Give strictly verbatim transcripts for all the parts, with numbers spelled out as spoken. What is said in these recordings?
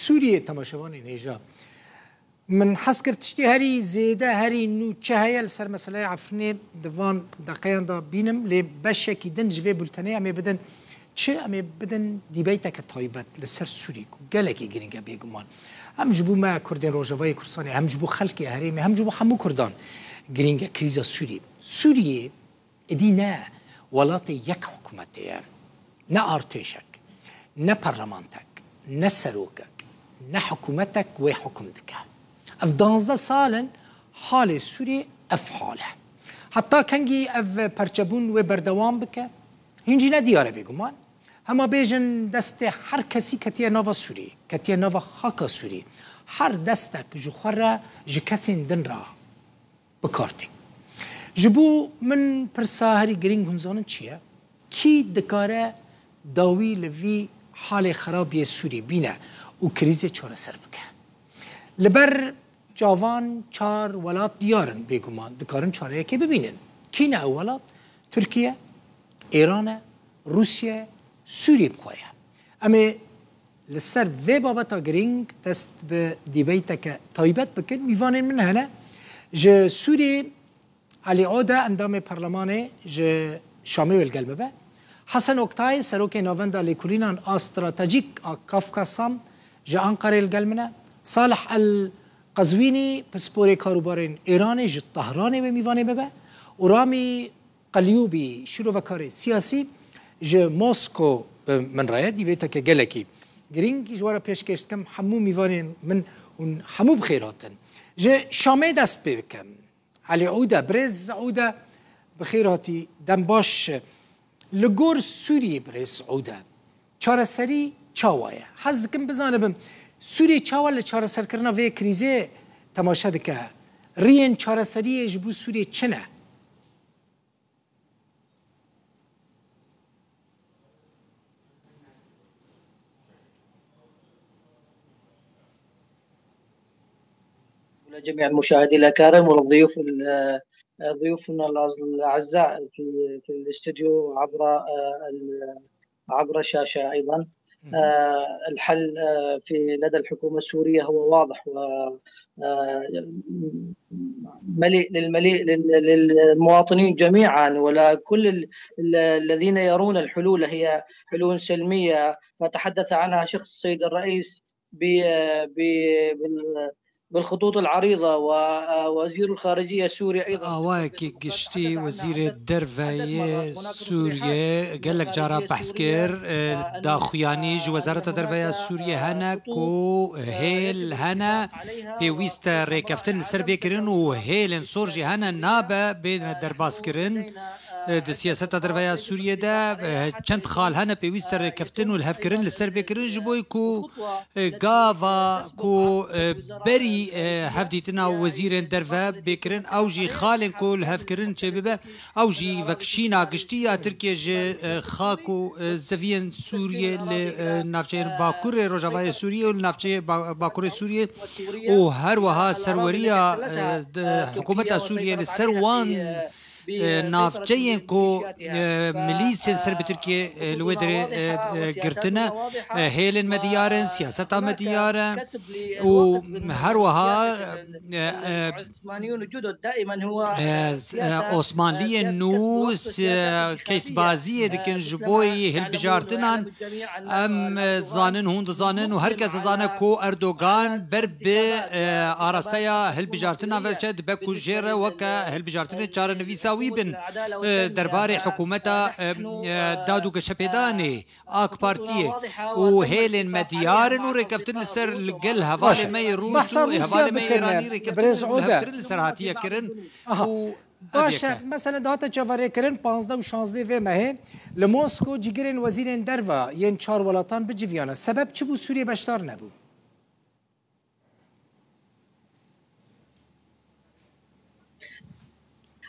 Sûriyê, temaşevanên hêja. Min hez kir tiştê herî zêde, herî nû çi heye li ser meseleya Efrînê di van deqeyan de bînim, lê beşekî din ji vê bultenê em ê bidin çi? Em ê bidin dîbeyteke taybet li ser Sûrî ku gelekî girîng e bêguman. Hem ji bo me Kurdên Rojavayê Kurdistanê, hem ji bo xelkê herêmê, hem ji bo hemû Kurdan girîng e krîza Sûrî. Sûriyê êdî ne welatê yek hikûmetê ye, ne artêşek, ne parlamentek, ne serokek, ne hikûmetek wê hukm dike. Ev danzdeh sal in halê Sûriyê ev hal e. Heta kengî ev perçebûn wê berdewam bike? Hîn jî ne diyar e bêguman. Hema bêjin destê her kesî ketiye nava Sûriyê, ketiye nava xaka Sûriyê. Her destek ji xwe re ji kesên din re bi kar tê. Ji bo min pirsa herî girîng hûn zanin çi ye? Kî dikare dawî li vî halê xerab yê Sûrî bîne û krîzê çareser bike? Li ber çavan çar welat diyar in, bêguman dikarin çareyekê bibînin. Kî ne ew welat? Tirkiye, Îran e, Rûsye, Sûrî bi xwe ye. Em ê li ser vê babeta girîng dest bi dîbeyteke taybet bikin. Mîvanên min hene. Ji Sûriyê Elî Ode, endamê perlemanê ji Şamê wê li gel me be. Hesen Oktay, serokê Navenda Lêkolînan a Stratejîk a Kafkasam ji Anqarê li gel min e. Salih El Qezwînî, pisporê karûbarên Îranê ji Tehranê wê mîvanê me be. Û Ramî Qelyûbî, şîrovekarê siyasî ji Mosko bi min re ye, dîbêteke gelekî girîng ji we re pêşkêş dikim. Hemû mîvanên min hûn hemû bi xêr hatin. Ji Şamê dest pê dikim. Elî Ûde, birêz Ûde, bi xêr hatî, dem baş. Li gor Sûriyê, birêz Ûde, çareserî çawa ye? Hez dikim bizanibim, Sûriyê çawa li çareserkirina vê krîzê temaşe dike? Riyên çareseriyê ji bo Sûriyê çi ne? ولجميع المشاهدين الأكارم وللضيوف ال-، ضيوفنا الأعز-، الأعزاء في، في الاستوديو عبر، آه، ال-، عبر الشاشة أيضًا. آه، الحل، آه، في، لدى الحكومة السورية هو واضح و، آه، مليء للمليء لل-، للمواطنين جميعًا ولكل ال-، ال-، الذين يرون الحلول هي حلول سلمية، فتحدث عنها شخص السيد الرئيس ب-، ب-، بال-، بالخطوط العريضة، ووزير الخارجية السوري أيضًا. Awayekî giştî wezîrê derve yê Sûriyê gelek cara behs kir. E, daxuyanî ji Wezareta Derve ya Sûriyê hene ku hêl hene, pêwîst e rêkeftin li ser bê kirin û hêlên sor jî hene nabe bêne derbas kirin. E, di siyaseta derve ya Sûriyê de, e, çend xal hene pêwîst e rêkeftin û lihevkirin li ser bê kirin, ji bo ku, e, gava ku, e, berî, e, hevdîtina wezîrên derve bê kirin, ew jî xalên ku lihevkirin çêbibe, ew jî vekişîna giştî ya Tirkiye ji, e, xak û, e, zeviyên Sûriyê li, e, navçeyên Bakurê Rojavayê Sûriyê û li navçeyê Ba-, Bakurê Sûriyê û her wiha serweriya, e, de, hikûmeta Sûriyê li ser wan e, navçeyên ku, e, milîsên ser bi Tirkiye, e, li wê derê, e, e, girtine, e, hêlên me diyar in, siyaseta me diyar e û her wiha, e, e, e, s-, e, Osmanliyên nû s-, e, keysbaziyê dikin ji bo hilbijartinan. Em, e, zanin, hûn dizanin û her kes dizane ku Erdogan ber bi, e, arasteya hilbijartina ve çe dibe ku jê re weke hilbijartinê çarenivîsa wî bin, e, derbarê hikûmeta, e, e, dad û geşepêdanê AK Partiyê û hêlên me diyar in û rêkeftin li ser li gel hevalê me yê Rûs û hevalê me yê Îranî rêkeftin û hevkirin li ser hatiye kirin û Baş e, mesela dihate çaverêkirin, panzdeh û şazdeh vê mehê li Mosko cîgirên wezîrên derve yên çar welatan biciviyane. Sebeb çi bû Sûriyê beşdar nebû?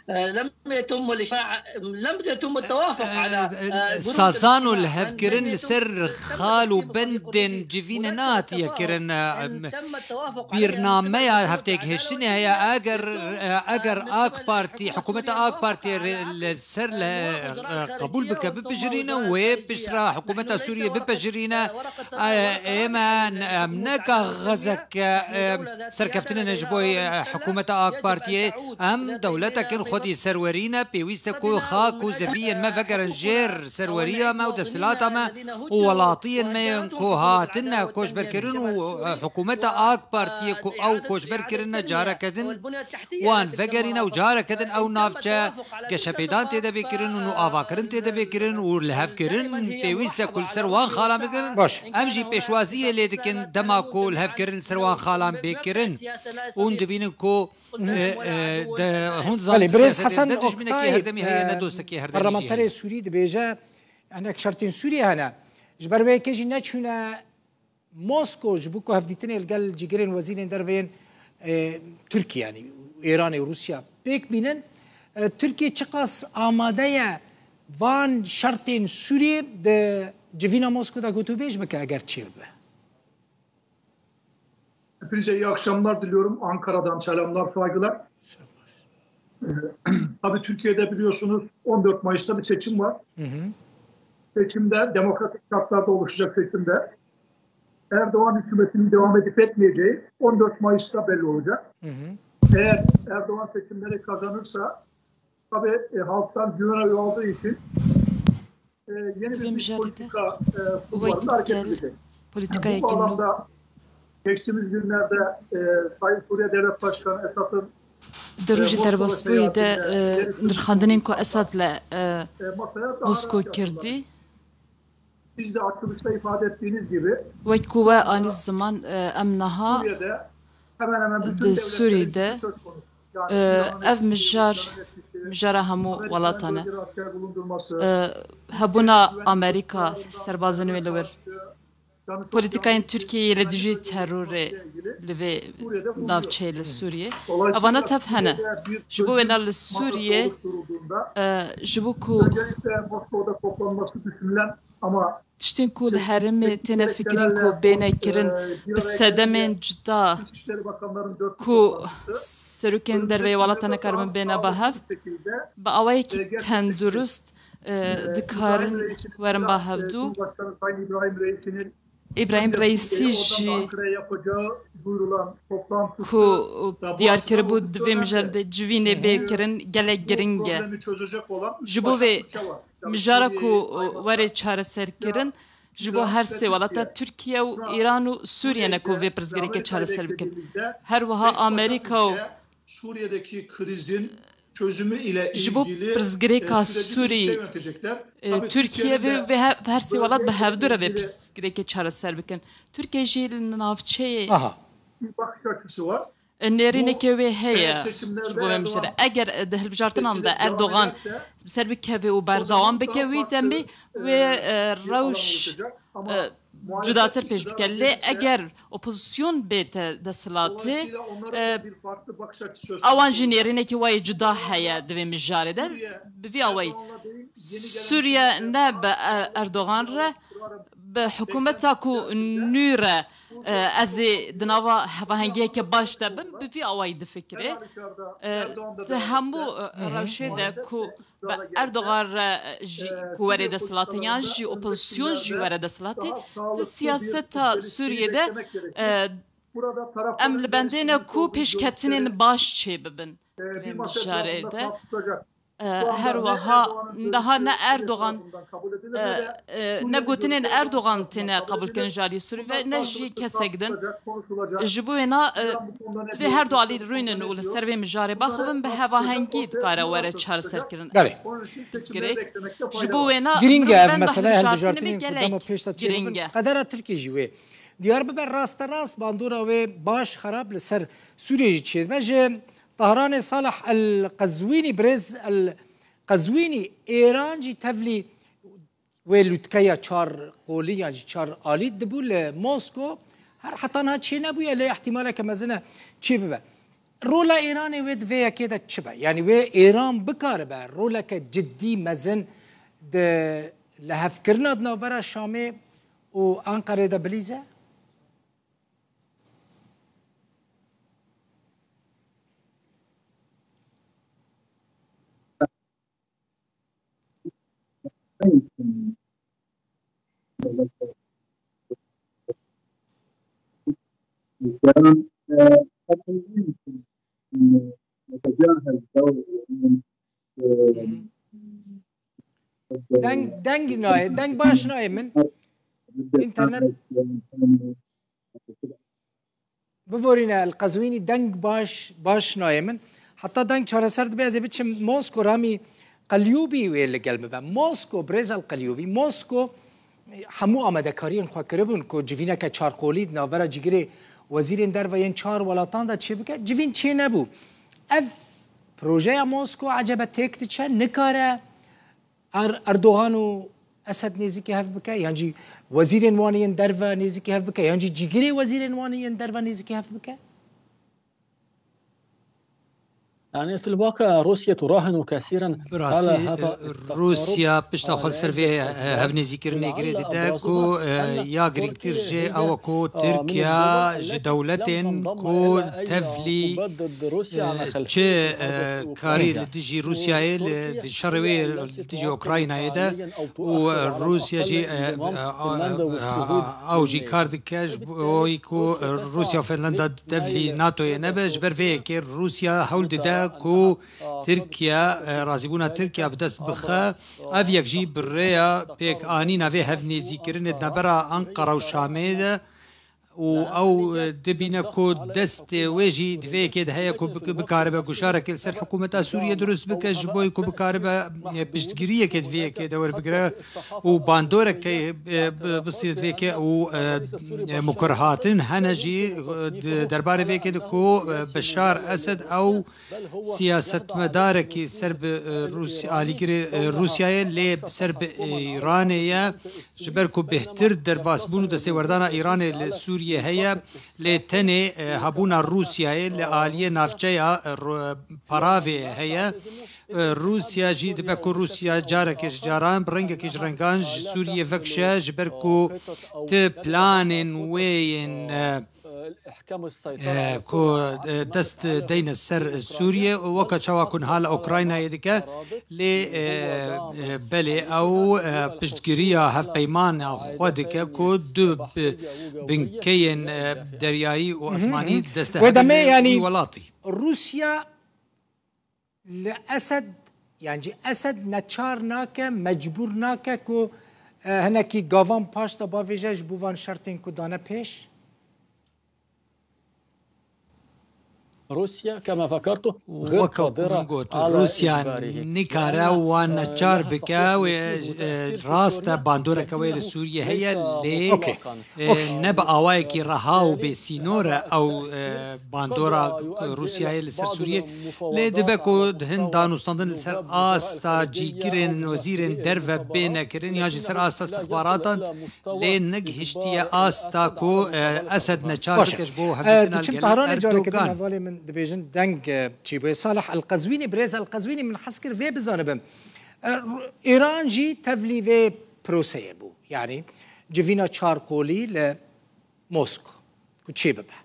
لم يتم الاجتماع، لم يتم التوافق على، آه، جنود Sazan û الاجتماع. Lihevkirin li ser xal û bendên civînê nehatiye kirin. Bîrnameya heftêgihiştinê heye, eger, eger AK Partî, hikûmeta AK Partî li ser li, qebûl bike, bipijirîne, wê piştre hikûmeta Sûriyê bipejirîne. Ê me, em ne kaxezek, e, serkeftinê ne ji bo, e, hikûmeta AK Partiyê. Em dewletekin xwedî serwerî ne, pêwîst e ku xak û zeviyên me vegerin jêr serweriya me û desthilata me û welatiyên me yên ku hatine koçberkirin û, e, hikûmeta AK Partiyê ku ew koçber kirine careke din wan vegerîne û careke din ew navçe geşepêdan tê de bê kirin û avakirin tê de bê kirin û lihevkirin pêwîst e ku li ser wan xalan bikirin. Baş. Em jî pêşwaziyê lê dikin dema ku lihevkirin li ser wan xalan bê kirin. Hûn dibînin ku, e, e, de hûn zanin Belê, birêz siyasetê Hesen ne dijminekî Oktay, herdemî heye, ne e, dostekî herdemî jî heye. Parlamenterê Sûrî dibêje, hinek şertên Sûriyê hene. Ji ber wê yekê jî neçûne Mosko ji bo ku hevdîtinê li gel cîgirên wezîrên derve yên, e, Tirkiye, yanî Êranê û Rûsya pêk bînin. E, Tirkiye çiqas amade ye van şertên Sûriyê di civîna Mosko de gotûbêj bike eger çêbibe? Hepinize iyi akşamlar diliyorum. Ankara'dan selamlar, saygılar. Ee, tabii Türkiye'de biliyorsunuz on dört Mayıs'ta bir seçim var. Hı hı. Seçimde, demokratik şartlarda oluşacak seçimde Erdoğan hükümetinin devam edip etmeyeceği on dört Mayıs'ta belli olacak. Hı hı. Eğer Erdoğan seçimleri kazanırsa, tabii, e, halktan güven oyu aldığı için, e, yeni bir dış politika, e, kulvarında hareket edecek. Politikayekî nû. Yani bu bağlamda geçtiğimiz günlerde, e, Sayın Suriye Devlet Başkanı Esad'ın, e, Moskova seyahatinde, e, nirxandinên ku Esad li, e, Mosko kirdî. Siz de açılışta ifade ettiğiniz gibi, wek ku we anî ziman, e, em niha Suriye'de hemen hemen bütün di devletlerin Sûrî de, söz konusu. Yani, e, İran'ın ev mijar, mijara hemû welatan e. E, hebûna Amerîka, serbazên wê li wir, polîtikayên Tirkiyeyê li dijî terorê li vê navçeyê li Sûriyê. Evana tev hene. Ji bo wêna li Sûriyê, e, ji bo ku tiştên ku li herêmê têne fikirîn ku bêne kirin, bi sedemên cuda ku serokên derveyê welatan nekaribin bêne ba hev, bi awayekî tendurist, e, dikarin werin ba hevdû. Îbrahîm Reîsî jî ku diyar kiribû di vê mijarê de civînê bê kirin, gelek giring e. Ji bo vê mijara ku were çareserkirin, ji bo her sê welata Tirkiye û Îran û Sûriye ne ku vê pirsgirêkê çareser bikin. Her wiha Amerîka û Suriye'deki krizin çözümü ile ilgili, e, sürekli birlikte yönetecekler. Ji bo pirsgirêka Sûrî, e, Tirkiye vê, vê he-, her sê welat bi hevdû re vê pirsgirêkê çareser bikin. Tirkiye jî li navçeyê, aha, bir bakış açısı var. E, nêrîneke wê heye ji bo vê mijarê. Eger, e, di hilbijartinan de Erdogan bi ser bikeve û berdewam bike, wî demê wê, e, rewş, e, cudatir pêş bike. Lê eger opozîsyon bête desthilatê, e, ewan jî nêrînekî wayê cuda heye di vê mijarê de. Bi vî awayî Sûriye ne bi Er-, Erdogan re, bi hikûmeta ku nû re, e, ez ê di nava hevahengiyeke baş de bim, bi vî awayî difikire. E, di hemû, e, rewşê de ku bi Erdogan re jî ku were desthilatê yan jî opozîsyon jî were desthilatê, di siyaseta Sûriyê de, e, em li bendê ne ku pêşketinên baş çêbibin di vê mijarê de. E, her wiha niha ne Erdogan, e, e, ne gotinên Erdogan têne qebûlkirin ji alî Sûrî ve, ne jî kesek din. Ji bo wêna, e, divê her du alî rûnin û li ser vê mijarê baxivin, bi hevahengî dikare were çareserkirin. Belê. Pirsgirêk. Ji bo wêna girîng e ev mesele, hilbijartinên ku dema pêş de çêbibin. Qedera Tirkiyê jî wê. Diyar bibe rasterast bandora wê baş xerab li ser Sûriyê jî çêdibe. Ji Tahranê Salih El Qezwînî, birêz El Qezwînî, Êran jî tevlî wê lûtkeya çar qolî yan jî çar alî dibû li Mosko. Her heta niha çênebûye, lê ihtimaleke mezin e çêbibe. Rola Îranê wê di vê yekê de çi be? Yanî wê Îran bikaribe roleke cidî, mezin di lihevkirina di navbera Şamê û Anqerê de bilîze? Deng, deng nayê, deng baş nayê min. Înternet. Biborîne, El Qezwînî, deng baş, baş nayê min. Heta deng çareser dibe, ez ê biçim Mosko, Ramî Qelyûbî wê li gel min be. Mosko, birêz El Qelyûbî, Mosko hemû amadekariyên xwe kiribûn ku civîneke çarqolî di navbera cîgirê wezîrên derve yên çar welatan de çêbike. Civîn çênebû. Ev projeya Mosko ecebe têk diçe? Nikare Er-, Erdogan û Esed nêzîkî hev bike? Yan jî wezîrên wan yên derve nêzîkî hev bike? Yan jî cîgirê wezîrên wan yên derve nêzîkî hev bike? يعني في الواقع روسيا تراهن كثيرا على هذا التقارب. Rûsya pişta xwe li ser vê, e, hevnêzîkirinê girê dide ku, e, ya girîngtir jê ew e ku Tirkiye ji dewletên ku tevlî, e, çi, e, karî li dijî Rûsyayê, li di şerê wê li dijî Ukraynayê de û Rûsya jî, e, e, e, ew jî kar dike ji bo ku Rûsya û Finlanda tevlî NATOyê nebe. Ji ber vê yekê Rûsya hewl dide ku Tirkiye, e, razîbûna Tirkiye bi dest bixe. Ev yek jî bi rêya pêkanîna vê hevnêzîkirinê di navbera Anqara û Şamê de û ew, e, dibîne ku destê wê jî di vê yekê de heye ku bik-, bikaribe gujarekê li ser hikûmeta Sûriyê dirust bike, ji bo ku bikaribe, e, piştgiriyekê di vê yekê de werbigire û bandoreke, e, bi-, bistîne di vê yekê û, e, e, mukurhatin hene jî, e, di derbarê vê yekê de ku, e, Beşar Esed ew siyasetmedarekî ser bi, e, Rûsya, alîgirê, e, Rûsyayê, lê ser bi Îranê ye. Ji ber ku bêhtir derbasbûn û destêwerdana Îranê li Sûriyê heye, lê tenê, e, hebûna Rûsyayê li aliyê navçeya, e, Ro-, Paravê heye. E, Rûsya jî dibe ku Rûsya careke ji caran, bi rengekî ji rengan ji Sûriyê vekişe, ji ber ku ti planên wê yên, e, e, ku, e, dest deyne ser Sûriyê û weke çawa ku niha li Ukraynayê dike, lê, e, e, belê ew, e, piştgiriya hevpeymana xwe dike ku du bi-, binkeyên, e, deryayî û asmanî destehevîne wî welatî. Rûsya li Esed, yan jî Esed neçar nake, mecbûr nake ku, e, hinekî gavan paş de bavêje ji bo van şertên ku dane pêş? روسيا كما ذكرت غير Weke ku min قادرة got, على Rûsya إجباره. nikare wan neçar bike, wê, e, rast e, bandoreke wê li Sûriyê heye, lê, Okey. e, ne bi awayekî reha û bêsînor e ew, e, bandora Rûsyayê li ser Sûriyê. Lê dibe ku di hin danûstandin li ser asta cîgirên wezîrên derve bê nekirin, yan jî ser asta istixbaratan, lê negihiştiye asta ku, e, Esed neçar Baş e. bike ji bo E, hevdîtina li diçim gel Tehranê careke din Erdogan. hevalê min dibêjin deng, e, çî bûye. Salih El Qezwînî, birêz El Qezwînî, min hez kir vê bizanibim. E, Ru-, Îran jî tevlî vê proseyê bû. Yanî civîna çar qolî li Mosko ku çê bibe.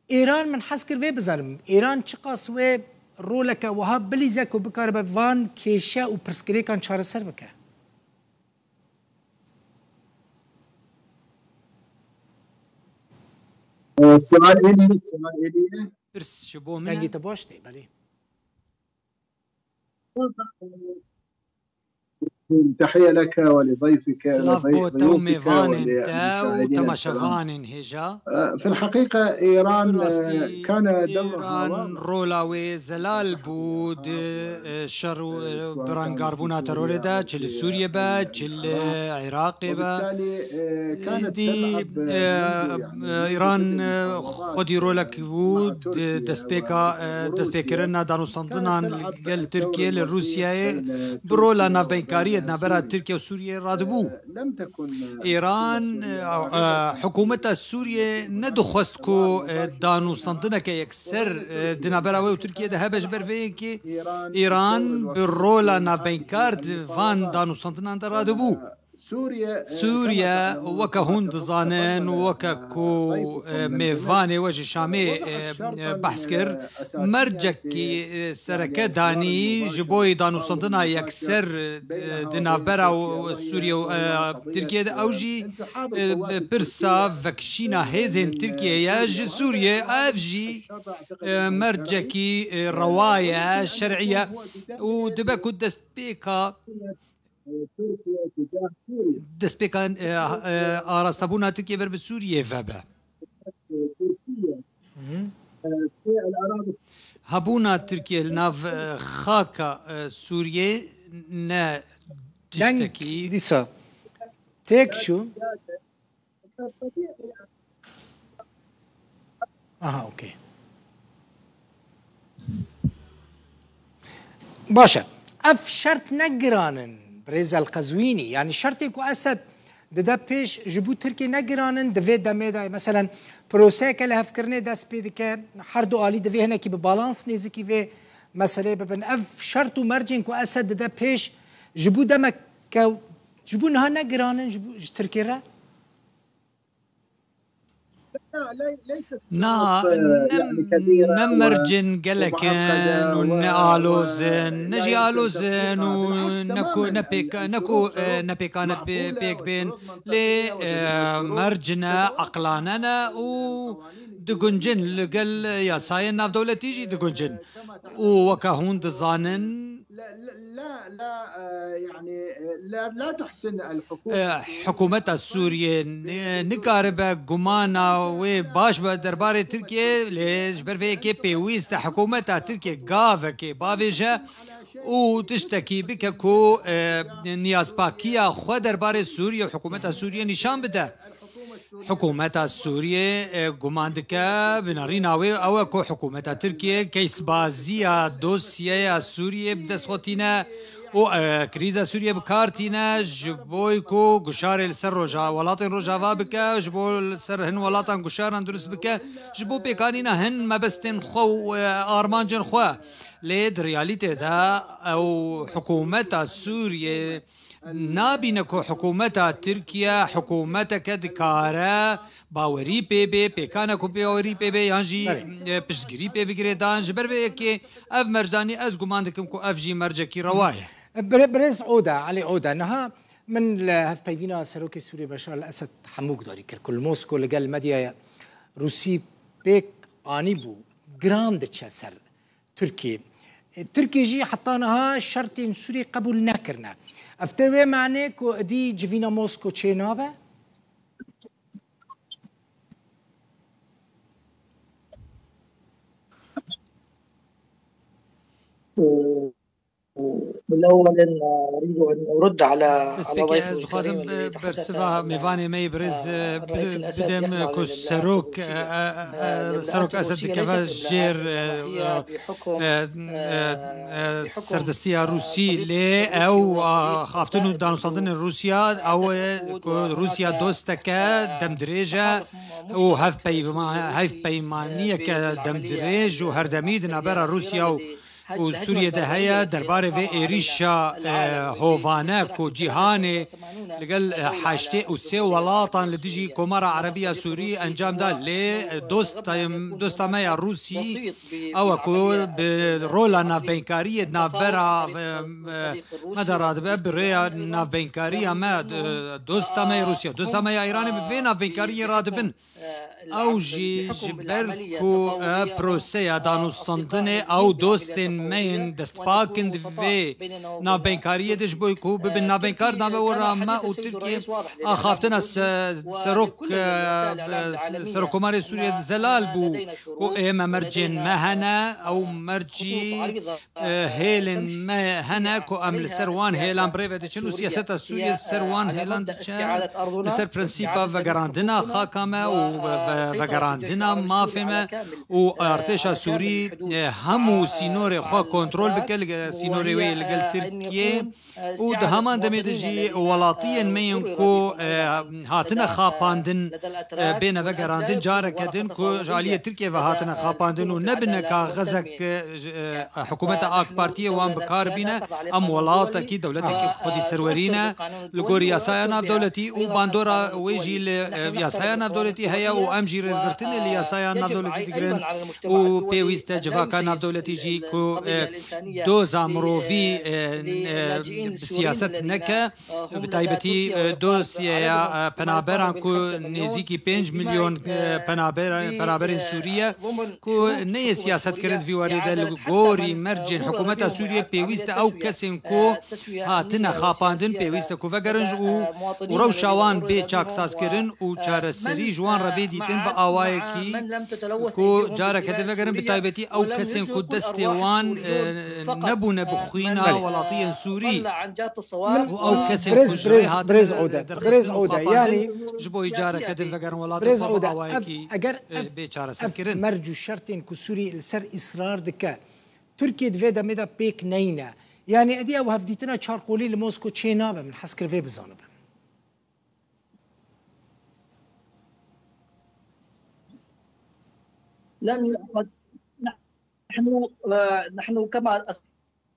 Îran, min hez kir vê bizanibim, Îran çiqas wê roleke wiha bilîze ku bikaribe van kêşe û pirsgirêkan çareser bike? Ee, sual êlî, sual êlî. Pirs ji bo min Dengê e. Te baş tê, belê. تحية لك ولضيفك Silav bo te û ولضيوفك mêvanên te û وللمشاهدين الكرام. temaşevanên hêja. في الحقيقة إيران Rastî, كان دورها Îran واضح. rola wê zelal bû di, e, şer û, e, berengarbûna terorê de, çi li Sûriyê be, çi li Iraqê be. وبالتالي كانت Dî, تلعب e, منذ يعني e, Îran, e, xwedî rolek bû di destpêka, e, destpêkirina danûstandinan li gel Tirkiye li Rûsyayê bi rola navbeynkariyê di navbera Tirkiye û Sûriyê radibû. Îran, e, e, hikûmeta Sûriyê nedixwest ku, e, danûstandineke yekser, e, di navbera wê û Tirkiye de hebe, ji ber vê yekê Îran bi rola navbeynkar di van danûstandinan de radibû. Sûriye, weke hûn dizanin û weke ku, e, mêvanê we ji Şamê, e, e, behs kir, mercekî, e, sereke danî ji bo danûstandina yekser, e, di navbera û Sûriye û, e, Tirkiye de, ew jî, e, pirsa vekişîna hêzên Tirkiye ye ji Sûriye. Ev jî, e, mercekî, e, rewa ye, şer'î ye û dibe ku destpêka destpêka, e, e, arastebûna Tirkiye ber bi Sûriyê vebe. Hebûna Tirkiye li nav, e, xaka, e, Sûriyê ne Deng tiştekî dîsa têk çû. Aha, okey. Baş e. Ev şert ne giran in, birêz El Qezwînî. Yanî şertê ku Esed dide pêş ji bo Tirkiyê ne giran in, di vê demê de, meselen, proseyeke lihevkirinê dest pê dike, her du alî divê hinekî bi balans nêzikî vê meseleyê bibin. Ev şert û mercên ku Esed dide pêş ji bo demeke, ji bo niha ne giran in, ji bo, ji Tirkiyê re? Na, ne, ne mercên gelek in û ne aloz in, ne jî aloz in û ne ku, ne pêk, ne ku, e, ne pêkane pê-, pêk bên, lê, e, merc ne, eqlane ne û diguncin, li gel yasayên navdewletî jî diguncin. Û weke hûn dizanin, e, hikûmeta Sûriyê ni-, nikaribe gumana wê baş be derbarê Tirkiyê, lê ji ber vê yekê pêwîst e hikûmeta Tirkiyê gavekê bavêje û tiştekî bike ku, e, niyazpakiya xwe derbarê Sûriyê û hikûmeta Sûriyê nîşan bide. Hikûmeta Sûriyê, e, guman dike, binarîna wê ew e ku hikûmeta Tirkiyê keysbaziya dosyeya Sûriyê bi dest xwe tîne û, e, krîza Sûriyê bi kar tîne, ji bo ku guşarê li ser roja-, welatên Rojava bike, ji bo li ser hin welatan guşaran dirust bike, ji bo pêkanîna hin mebestên xwe û, e, armancên xwe. Lê di realîtê de ew hikûmeta Sûriyê nabîne ku hikûmeta Tirkiye hikûmeteke dikare bawerî pê bê, pêkane ku bawerî pê bê yan jî, Belê. e, piştgirî pê bigire dan. Ji ber vê yekê ev mercdanî ez guman dikim ku ev jî mercekî rewa ye. Bire-, Birêz Oda, Elî Oda, niha min li hevpeyvîna Serokê Sûriyê Beşar el Esed hemû gudarî kir ku li Mosko li gel medyaya Rûsî pêk anîbû, giran diçe ser Tirkiyê. E, Tirkiye jî heta niha şertên Sûriyê qebûl nekirine. Ev tê wê manê ku êdî civîna Mosko çênabe? من أول أريد أن أرد على على Destpêkê ضيفه ez dixwazim الكريم الذي تحدث bersiva عن، mêvanê me yê birêz, آه، e, الرئيس bi-, الأسد bidim يحمل ku على serok, e, e, e, serok Esed dikeve jêr, e, e, e, e, serdestiya Rûsî, lê ew, a, xaftin û danûstandinên Rûsya, ew e ku Rûsya dosteke demdirêj e û hevpeyma-, hevpeymaniyeke demdirêj û herdemî di navbera Rûsya û û Sûriyê de heye, derbarê vê êrîşa, e, hovane ku cîhanê li gel, e, heştê û sê welatan li dijî Komara Erebî ya Sûrî encam da, lê, e, dosta, dosta me ya Rûsî ew e ku bi rola navbeynkariyê di navbera, e, e, me de radibe, bi rêya navbeynkariya me, e, dosta me ya Rûsya, dosta me ya Îranê bi vê navbeynkariyê radibin. Ew jî ji ber ku, e, proseya danûstandinê ew dostên me yên destpak in di vê navbeynkariyê de ji bo ku bibin navbeynkar, nabe we re me û Tirkiye axaftina se-, serok, e, e, Serokkomarê Sûriyê zelal bû ku ê me mercên me hene, ew mercî, e, hêlên me hene ku em li ser wan hêlan bi rê ve diçin û siyaseta Sûriyê ser wan hêlan diçe, li ser prensîpa vegerandina xaka me û ve-, ve-, vegerandina mafê me û artêşa Sûrî, e, hemû sînorê xwe kontrol bike, li ge-, sînorê wê li gel Tirkiyê. Û di heman demê de jî welatiyên me yên ku, e, hatine xapandin, e, bêne vegerandin, careke din ku ji aliyê Tirkiyê ve hatine xapandin û nebine kaxezek, e, ji, e, hikûmeta AK Partiyê wan bi kar bîne. Em welatekî, dewletekî xwedî serwerî ne li gorî yasaya navdewletî û bandora wê jî li, e, yasaya navdewletî heye û em jî rêzgirtinê li yasaya navdewletî digirin û pêwîst e civaka navdewletî jî ku, e, doza mirovî, e, e, bi siyaset neke. Bi taybetî, e, dosyeya, e, penaberan ku nêzîkî pênc milyon, e, penaber-, penaberên Sûrî ye ku neyê siyasetkirin di vî warî de li gorî mercên hikûmeta Sûriyê pêwîst e ew kesên ku hatine xapandin pêwîst e ku vegerin û, û rewşa wan bê çaksazkirin û çareserî ji wan re bê dîtin bi awayekî ku careke din vegerin, bi taybetî ew kesên ku destê wan, e, nebûne bi xwîna welatiyên Sûrî û ew kesên ku ji wê hatine derxistin û xapandin, ji bo wî careke din vegerin welatê xwe bi awayekî, e, bê çareserkirin. Merc û şertên ku Sûrî li ser îsrar dike, Tirkiye di vê demê de pêk neyne. Yanî, êdî ew hevdîtina çar qolî li Mosko çê nabe, min hez kir vê bizanibim. لن يعقد. نحن، آه، نحن كما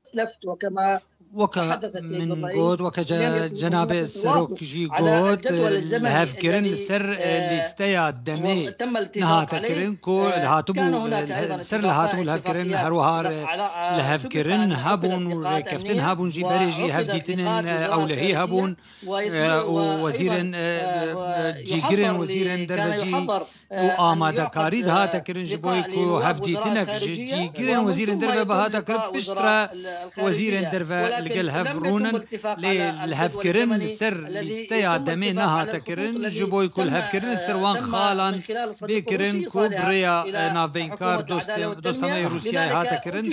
أسلفت وكما Weke تحدث السيد min الرئيس، got, weke ce-, لم يكن cenabê هناك Serok توافق jî على got, الجدول الزمني lihevkirin li الذي، ser, آه، lîsteya demê وتم الاتفاق nehate عليه. kirin ku آه، hatibû, كان هناك أيضًا li ser li اتفاقات، hatibû lihevkirin, اتفاقيات her wiha, اتفقت على، آه، lihevkirin سبقًا، hebûn û أخذت اتفاقات rêkeftin أمنية hebûn jî, berê jî وأخذت hevdîtinên, اتفاقات e, ewlehî hebûn. وإسرائيل، آه، û وزيرên، آه، آه، جيكرين وزيرين يحضر، كان درفجي يحضر، آه، û آه، amadekarî يعقد، dihate آه، kirin ji bo لقاء ku لنواب وزراء hevdîtinek ji الخارجية، cîgirên ومن wezîrên ثم derve لقاء bihate kirin, وزراء piştre الخارجية، wezîrên derve ولكن li gel hev لم تتم rûnin, الاتفاق lê على li العهد hevkirin الزمني li ser الذي lîsteya يتم demê الاتفاق على nehate الخطوط kirin, ji التي bo ku li تم، hevkirin li ser آه، wan تم xalan من خلال bê السفير kirin الروسي ku bi صالح rêya, إلى e, navbeynkar, dost-, dosta me yê Rûsyayê hate kirin,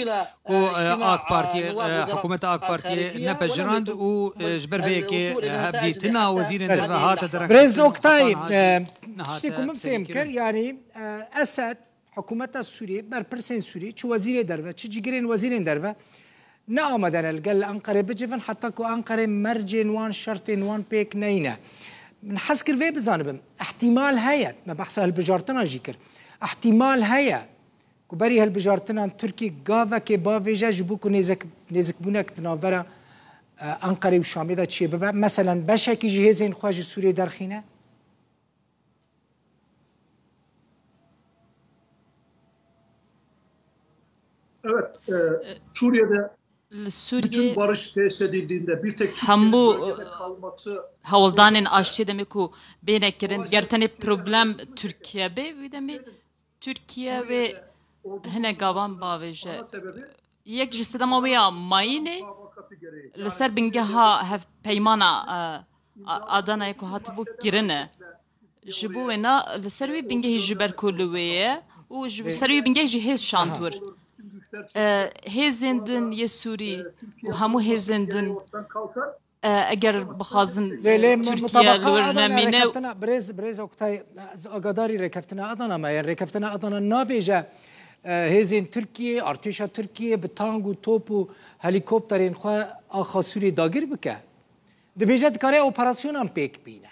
ku, e, AK Partiyê, e, hikûmeta AK Partiyê nepejirand û, e, ji ber vê yekê, e, hevdîtina wezîrên derve hate dereng. Birêz Oktay, e, tiştê ku min fêm kir, yanî, e, Esed, hikûmeta Sûriyê, berpirsên Sûriyê, çi wezîrê derve, çi cîgirên wezîrên derve, ne amade ne li gel Enqerê bicivin, heta ku Enqerê mercên wan, şertên wan pêk neyne. Min hez kir vê bizanibim, îhtîmal heye, me behsa hilbijartinan jî kir, îhtîmal heye, ku berî hilbijartinan Tirkî gavekê bavêje ji bo ku nêzik-, nêzikbûnek di navbera, e, Enqerê û Şamê de çêbibe. Meselen, beşekî ji hêzên xwe ji Sûriyê derxîne. Evet, e, Suriye'de Li Sûriyê bütün barış tesis edildiğinde bir tek Türkiye'nin hemû, bölgede kalması hewldanên aştiyê demê ku bêne kirin, ger tenê problem Tirkiye be, wî demê Tirkiye wê hinek gavan bavêje. Yek ji sedema wê ya mayînê li ser bingeha hevpeymana, e, A-, Adanayê ku hatibû kirine. Ji bo wêna li ser wê bingehî ji ber ku li wê ye û ji ser wê bingehî jî hêz şand wir. E, hêzên din yê Sûrî û hemû hêzên din, e, eger bixwazin Lê, lê, Tirkiye mutabaqa li wir Adana nemîne. Rêkeftina, birêz, birêz Oktay, ez agadarî rêkeftina Adana me. Yanî rêkeftina Adana nabêje, e, hêzên Tirkiye, artêşa Tirkiye bi tank û top û helîkopterên xwe axa Sûriyê dagir bike. Dibêje dikare operasyonan pêk bîne.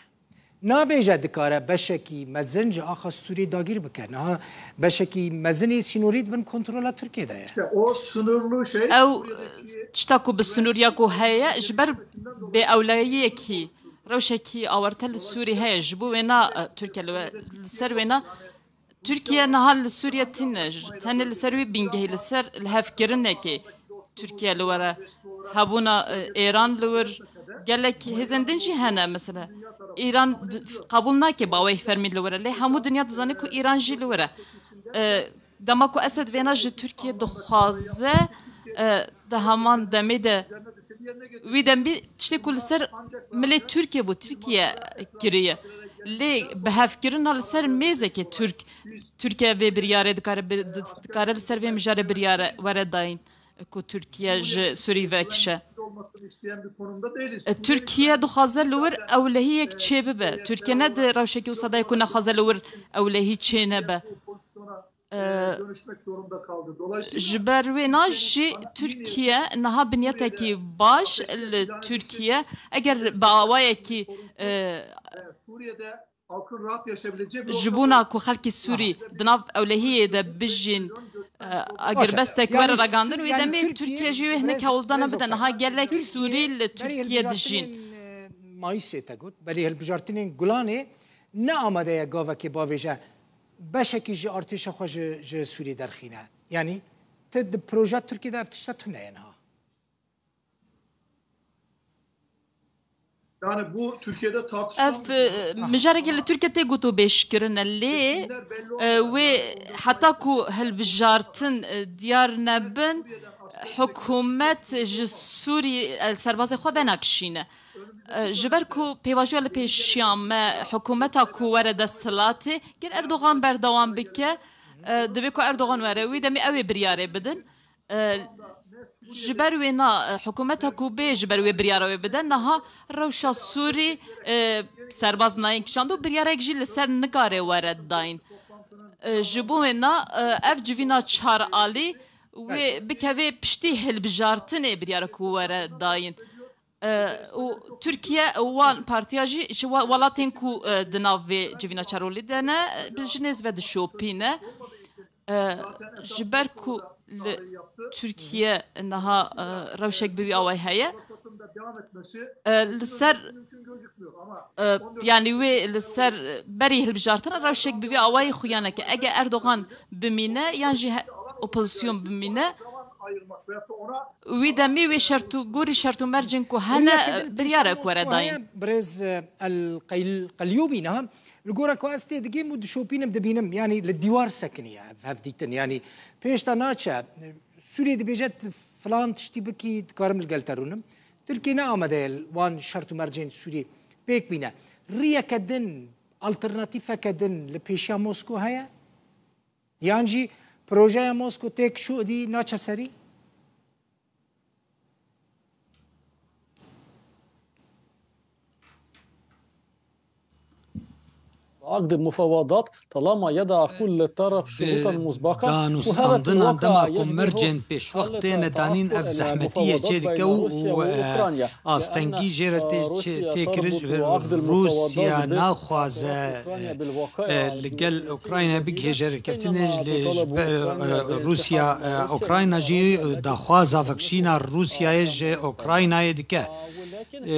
Nabêje dikare beşekî mezin ji axa Sûrî dagîr bike. Niha beşekî mezinî sînorî di bin kontrola Tirkiyê de ye. İşte o sınırlı şey Ew Suriye'deki tişta ku bi sinûriya ku heye, ji ber bêewleyiyekî, rewşekî awarte li Sûrî heye. Ji bo wêna, e, Tirkiye li we-, li ser wêna Tirkiye niha li Sûriye tîne, tenê li ser wî bingehî, li ser lihevkirinekê Tirkiye li were. Hebûna, e, Êran li wir, gelek hêzên din jî hene, mesela. Îran d-, qebûl nake baweyî fermî li were, lê hemû dinya dizane ku Îran jî li were. E, dema ku Esed vêna ji Tirkiye dixwaze, e, di heman demê de Wî demî tiştê ku li ser milê Tirkiye bû, Tirkiye kiriye. Lê bihevkirina li ser mêzekê Tirk, Tirkiye vê biryarê dikare bi-, dikare li ser vê mijarê biryare were dayîn ku Tirkiye ji Sûrî vekişe. E, Tirkiye dixwaze li wir ewlehiyek çêbibe. Tirkiye ne di rewşekî wisa de ye ku nexwaze li wir ewlehî çênebe. E, ji ber wê na jî Tirkiye niha binyetekî baş li Tirkiye, eger bi awayekî, e, ji bona ku xelkê Sûrî di nav ewlehiyê de bijîn, e, agirbestek were ragandin, wê demê Tirkiye jî wê hinek hewldana bide. Niha gelek Sûrî li Tirkiye dijîn. Mayîsê te got, belê hilbijartinên Gulanê ne amade ye gavekê bavêje beşekî ji artêşa xwe ji, ji Sûrî derxîne. Yanî ti di projeya Tirkiyê de ev tişta tune ye niha. Yani bu Türkiye'de tartışılan Ev, bir konu. E, mijareke li Tirkiye tê gotûbêjkirin e, lê, e, wê heta ku hilbijartin, e, diyar nebin, hikûmet ji Sûrî, e, serbazê xwe venakişîne. E, ji ber ku pêvajoya li pêşiya me hikûmeta ku were desthilatê, ger Erdogan berdewam bike, e, divê ku Erdogan were, wî demê ew ê biryarê bidin. E, ji ber wê na, e, hikûmeta ku bê ji ber wê biryara wê bide, niha rewşa Sûrî, e, serbaz nayên kişand û biryarek jî li ser nikare were dayîn. E, ji bo wê na, e, ev civîna çar alî wê bikeve piştî hilbijartinê biryara ku were dayîn. E, û Tirkiye wan partiya jî ji we-, welatên ku, e, di nav vê civîna çarolî de ne, e, ji nêz ve dişopîne. E, ji ber ku li Tirkiye niha, e, rewşek bi wî awayî heye, e, li ser, e, yanî wê li ser berî hilbijartina rewşek bi wî awayî xuya neke. Ege Erdogan bimîne yan jî he-, opozisyon bimîne, wî demî wê şert û gorî şert û mercên ku hene, e, biryarek were dayîn. Birêz, e, El Qeyl-, Qelyûbî niha li gora ku ez tê digêm û dişopînim dibînim, yanî li dîwar sekiniye ev hevdîtin. Yanî pêş de naçe, Sûriyê dibêje, "Tu filan tiştî bikî, dikarim li gel te rûnim." Tirkiye ne amade ye wan şert û mercên Sûriyê pêk bîne. Riyeke din, alternatîfeke din li pêşiya Moskow heye? Yan jî projeya Moskow têk şûdî naçe serî? عقد مفاوضات طالما يضع كل طرف شروطا مسبقة. Danûstandinan dema ku mercên pêşwext têne danîn, ev zehmetiyê çê dike û, û, e, astengî jê re tê, çê, tê kirin. Rûsya naxwaze, e, e, li gel Ukrayna bigihêje rêkeftinê, lê ji ber, e, Rûsya, e, Ukrayna jî daxwaza vekişîna Rûsyayê ji Ukraynayê dike. E,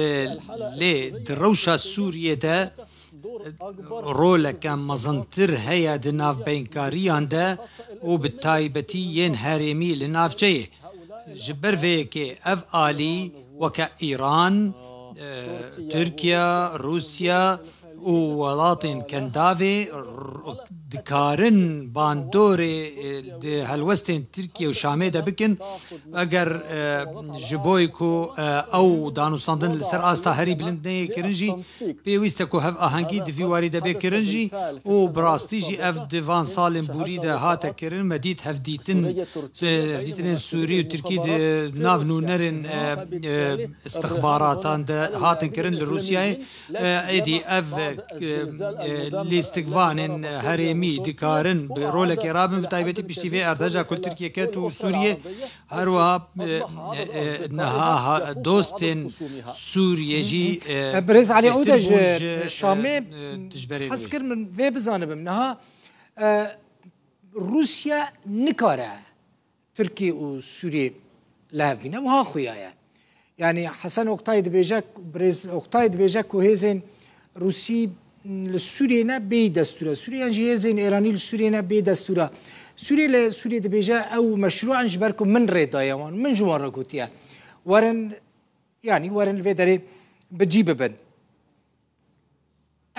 lê di rewşa Sûriyê de roleke mezintir heye di navbeynkariyan de û bi taybetî yên herêmî li navçeyê. Ji ber vê yekê ev alî weke Îran, e, Tirkiye, Rûsya û welatên Kendavê r-, dikarin bandorê, e, di helwestên Tirkiye û Şamê de bikin. Eger, e, ji bo ku, e, ew danûstandin li ser asta herî bilind neyê kirin jî, pêwîst e ku hevahengî di vî warî de bê kirin jî û bi rastî jî ev di van salên borî de hate kirin. Me dît hevdîtin, e, hevdîtinên Sûrî û Tirkî di nav nûnerên, e, e, istixbaratan de hatin kirin li Rûsyayê. E, êdî ev, e, e, lîstikvanên herêmî dikarin bi rolekê rabin, bi taybetî piştî vê erdheja ku li Tirkiye ket û Sûriyê. Her wiha, e, e, e, niha ha-, dostên Sûriyê jî, e, Birêz Elî Ûde ji Şamê, e, e, hez kir min vê bizanibim. Niha, e, Rûsya nikare Tirkiye û Sûriyê li hev bîne. Wiha xuya ye. Yanî Hesen Oktay dibêje, Birêz Oktay dibêje ku hêzên Rûsî li Sûriyê ne bêyî destûra Sûriyê, yan jî hêzên Êranî li Sûriyê ne bê destûra Sûriyê. Li Sûriyê dibêje ew meşrûan ji ber ku min rê daye wan, min ji wan re gotiye. Werin, yanî werin li vê derê bi cî bibin.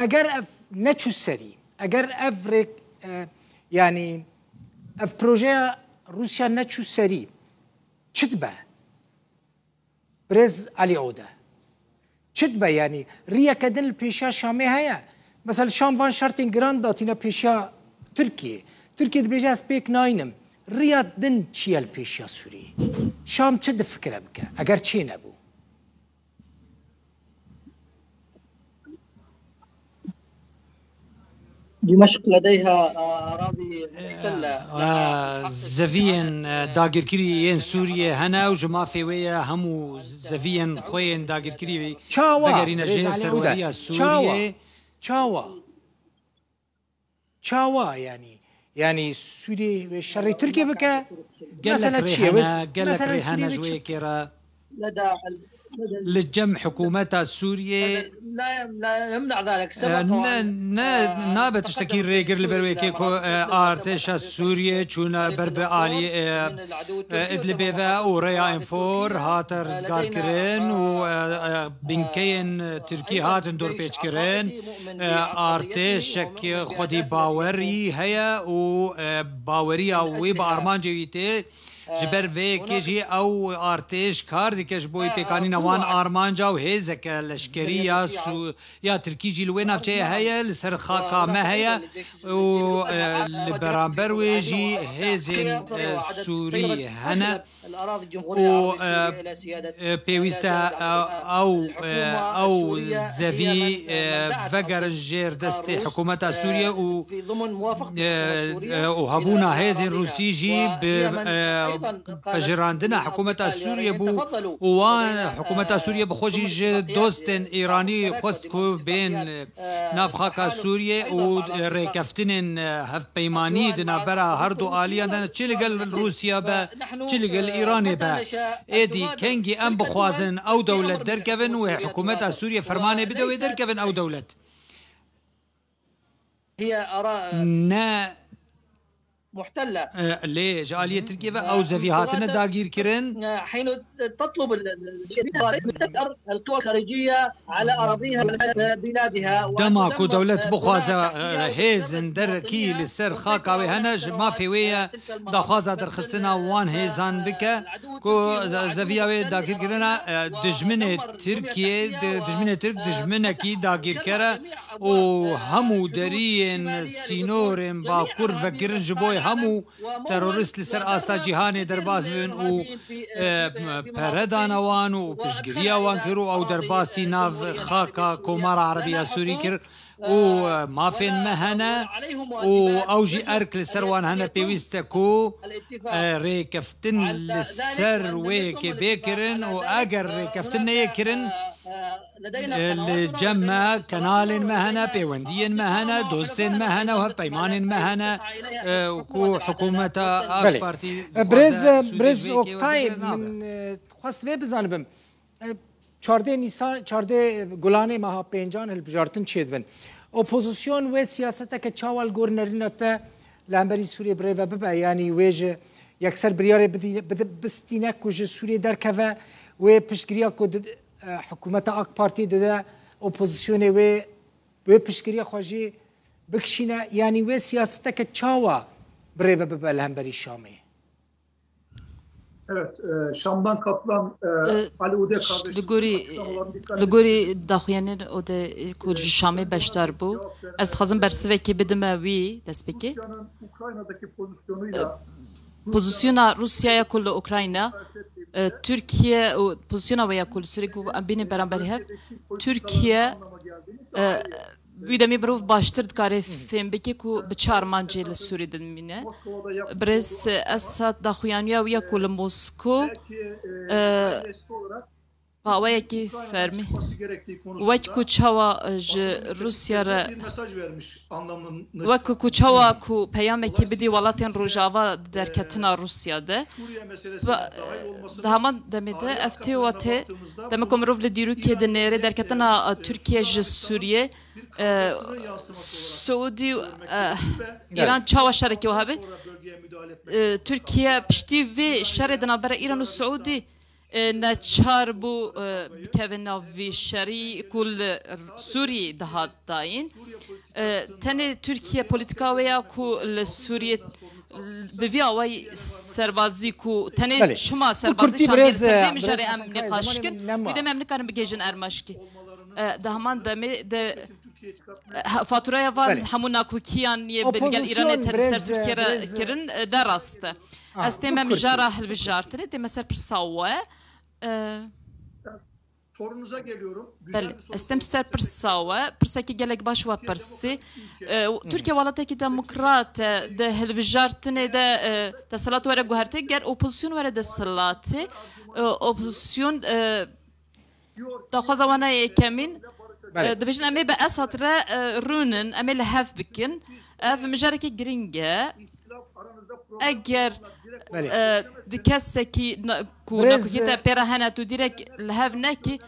Eger ev neçû serî, eger ev rêk, e, yanî ev projeya Rûsya neçû serî, çi dibe? Birêz Elî Ode. Çi dibe, yanî riyeke din li pêşiya Şamê heye? Mesela Şam van şertên giran datîne pêşiya Tirkiyê. Tirkiye dibêje ez pêk naynim. Riya din çi ye li pêşiya Sûriyê? Şam çi difikire bike eger çê nebû? دمشق لديها أراضي محتلة، لها الحق الدفاع عن، Zeviyên, e, dagirkirî yên Sûriyê hene û ji mafê wê ye hemû zeviyên xwe yên dagirkirî Çawa? Vegerîne jê Rêzanê serweriya Sûriyê. Çawa? Çawa? Çawa, yanî? Yanî Sûriyê wê şerê Tirkiyê bike? Gelek Mesele çi ye? Wê, rêhene, gelek mesele rêhene Sûriyê ji wê çi? Yekê re. Li cem hikûmeta Sûriyê, e, ne, ne, nabe tiştekî rêgir li ber wê yekê ku, e, artêşa Sûriyê çûne ber bi alî, e, e, Idlibê ve û rêya Enfor hate rizgarkirin û, e, e, binkeyên Tirkî hatin dorpêçkirin. E, artêşek xwedî bawerî heye û, e, baweriya wî bi armancê wî tê. Ji ber vê yekê jî ew artêş kar dike ji bo pêkanîna wan armanca û hêzeke leşkerî ya Sû-, ya Tirkî jî li wê navçeyê heye, li ser xaka me heye û, e, li beramber wê jî hêzên, e, Sûrî hene û, e, e, pêwîst e, e, ew, e, ew zevî, e, vegerin jêr destê hikûmeta Sûriyê û, e, e, û hebûna hêzên Rûsî jî bi, e, pejirandina hikûmeta Sûriyê bû û wan hikûmeta Sûriyê bi xwe jî ji dostên Îranî xwest ku bên, e, nav xaka Sûriyê û rêkeftinên, e, hevpeymanî di navbera her du aliyan de, çi li gel Rûsya be, çi li gel Îranê be. Êdî kengî em bixwazin ew dewlet derkevin, wê hikûmeta Sûriyê fermanê bide wê derkevin ew dewlet. Ne, e, lê ji aliyê Tirkiyê ve ew zevî hatine dagîrkirin. Dema ku dewlet bixwaze, e, hêzên derekî li ser xaka wê hene, ji mafê wê ye daxwaza derxistina wan hêzan bike, ku ze-, zeviya wê dagirkirina, e, dijminê Tirkiyê, di-, dijminê Tirk dijminekî dagirker e û hemû deriyên sînorên bakur vekirin ji bo hemû terorîst li ser asta cîhanê derbas bibin û, e, pere dane wan û piştgiriya wan kir û ew derbasî nav xaka Komara Erebiya Sûrî kir û, e, mafên me hene û ew jî erk li ser wan hene. Pêwîst e ku, e, rêkeftin li ser wê yekê bê kirin û eger rêkeftin neyê kirin, e, li cem me kenalên me hene, pêwendiyên me hene, dostên me hene û hevpeymanên me hene, e, ku hikûmeta AK Belê. Partî E, dixwaze birêz, e, Sûriyê birêz vê yekê Oktay, bigire nabe. Min, e, xwest vê bizanibim. E, çardeh Nîsan, çardeh Gulanê meha pêncan hilbijartin çêdibin. Opozîsyon wê siyaseteke çawa li gor nerîna te li hemberî Sûriyê birêve bibe? Yanî wê ji yekser biryarê bidî-, bidi-, bistîne ku ji Sûriyê derkeve, wê piştgiriya ku di-, e, hikûmeta AK Partî dide opozîsyonê wê, wê piştgiriya xwe jî bikişîne. Yanî wê siyaseteke çawa birêve bibe li hemberî Şamê? Evet, e, Şam'dan katılan, e, E, Ali Ude ş-, kardeşimiz li gorî, açıklamalarını dikkat li gorî daxuyanên Ude, e, ku ji Şamê beşdar bû. Ez dixwazim bersivekê bidime wî destpêkê. Rusya'nın Ukrayna'daki pozisyonuyla E, pozisyona Rûsyaya ku li Ukrayna, e, Türkiye û pozisyona wê ya ku li Sûriyê ku em bînin beramberî hev, Türkiye, e, Wî demê mirov baştir dikare fêm bike ku bi çi armancê li Sûrî dimîne. Birêz Esad daxuyaniya wî ya ku li Moskow, e, paweyekî fermî, wek ku çawa ji Rûsya re, wek ku çawa ku peyamekî bidî welatên Rojava di derketina Rûsya de. Ve, di heman demê de ev tê wa tê, dema ku mirov li dîrokê dinêre derketina, e, Tirkiye ji Sûriyê, e, Siûdî û, e, Îran çawa şerekî wiha be? E, Tirkiye piştî vê şerê di navbera Îran û Siûdî, e, neçar bû, e, bikeve nav vî şerî ku li Sûriyê dihat dayîn. E, tenê Tirkiye polîtika wê ya ku li Sûriyê Bi vî awayî serbazî ku tenê Belê. şima Bi serbazî kurtî çandiyê li birêz, ser vê birêz mijarê em Hasan Kaya, nîqaş zemanê kin. min nema. Wî dem em nikarin bigihêjin Ermeşkî. E, Di heman demê de e, faturaya van Belê. Hemû nakokiyan yê bi gel Îranê Opozisyon te li ser birêz, Tirkiye re birêz, kirin e, de rast e. Ah, Ez têm bi me kurtî. Mijara hilbijartinê, têm me ser pirsa we. E, Sorunuza geliyorum. Güzel Belê, bir soru ez têm sordunuz. ser pirsa we, pirsekî gelek baş we pirsî. E, Tirkiye welatekî demokrat e, di hilbijartinê de e, desthilat were guhertê, ger opozisyon were desthilatê, e, opozisyon e, daxwaza wana yekemîn, Belê. e, dibêjin em ê bi Esad re e, rûnin, em ê li hev bikin. Ev mijarekî giring e. Eger Belê. e, di kesekî na- ku Birêz, nakokî te pê re hene tu direk li hev nekî,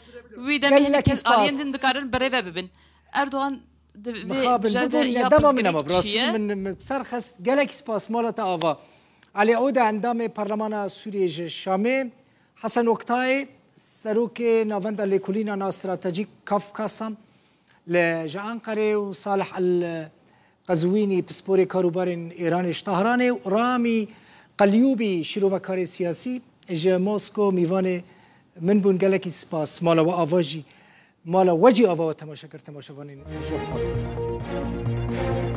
wî demê hinek Gelekî kes aliyên spas. din dikarin birêve bibin. Erdogan di vê Mixabin mijarê de bibûn, ya dema min pirsgirêk nema, bi rastî çi ye? min, min ser xist. Gelekî spas, mala te ava. Alî Ode, endamê Parlemana Sûriyê ji Şamê, Hesen Oktay, serokê Navenda Lêkolînan a Stratejîk Kafkasan, li ji Enqerê û Salih El Qezwînî, pisporê karûbarên Îranê ji Tahranê û Ramî Qelyûbî, şîrovekarê siyasî ji Mosko, mîvanê min bûn. Gelekî spas. Mala we ava jî, mala we jî ava we temaşe kir, temaşevanên ji we hatin.